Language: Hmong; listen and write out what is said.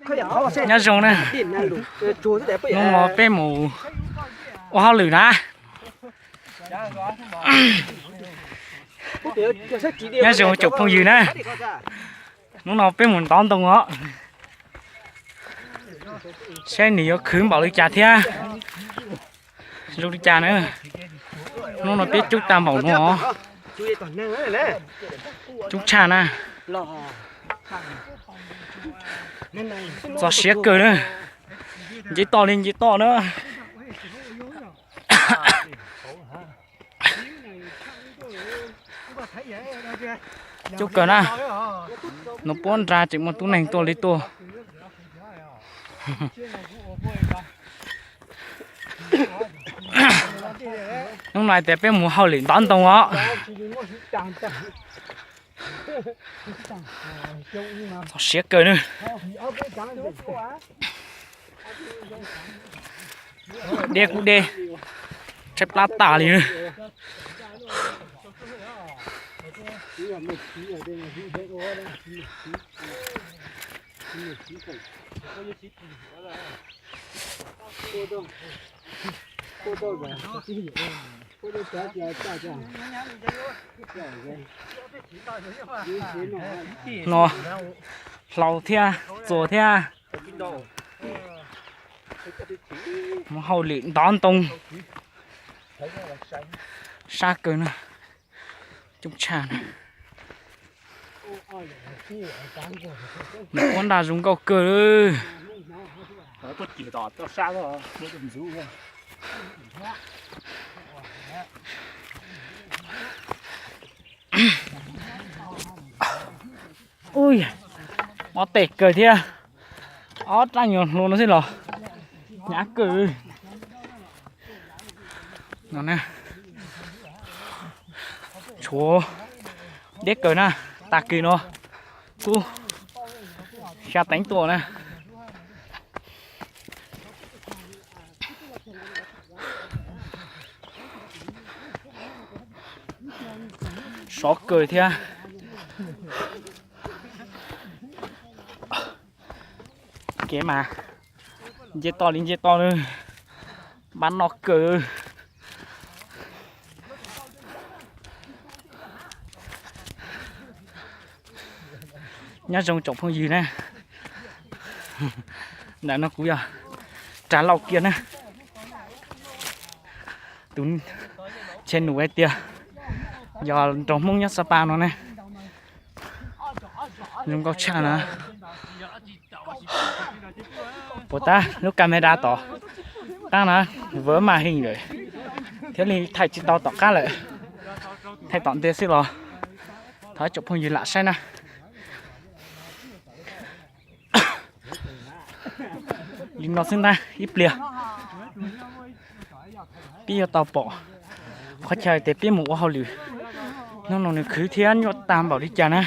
Nyob zoo na, hnub no peb mus ua hauj lwm na. Nyob zoo tsoom phooj ywg na, hnub no peb mus ntov ntoo os, saib nws yuav khwv npaum li cas thiab zoo li cas na. Hnub no peb coob tag npaum no, coob tshaj na. Txog siav kawg na, nce toj li nce toj na. Coob kawg na, no puab nra tseem muaj tub neeg tuaj li tuaj. Hnub no tias peb mus hauj lwm ntov ntoo os. Txog siav kawg na. Deb kuj deb, tshaib plab tas li na. No, hlau thiab txuas thiab. Mus hauj lwm ntov ntoo, sab kawg na, coob tshaj na. Nws puab nraj zoo nkauj kawg. Ub, mob tes kawg thiab, ob rab nyuag hluas no xwb los hnyav kawg. No na, tshuav deb kawg na, tag kis no kuj xya teev tuaj na. Sov kawg thiab. Kev mas nce toj li nce toj na, npab noj kawg. Nyob zoo tsoom phooj ywg na, ntawm no kuv yog Rag Lauj kiag na. Tus channel hais tias yog nraug Hmoob nyob Xab Pas no ne. Zoo nkauj tshaj na. Puas tab lub camera tom qab na, vwv mas heej lawm, thiaj li thaij tsis tau tom qab lawm. Thaij tom ntej xwb los thov tsoom phooj ywg lam saib na. Li no xwb ntag, ib pliag peb yuav tau pom qhov chaw tias peb mus ua hauj lwm. Hnub no nws khwv thiab nyuaj tag npaum li cas na.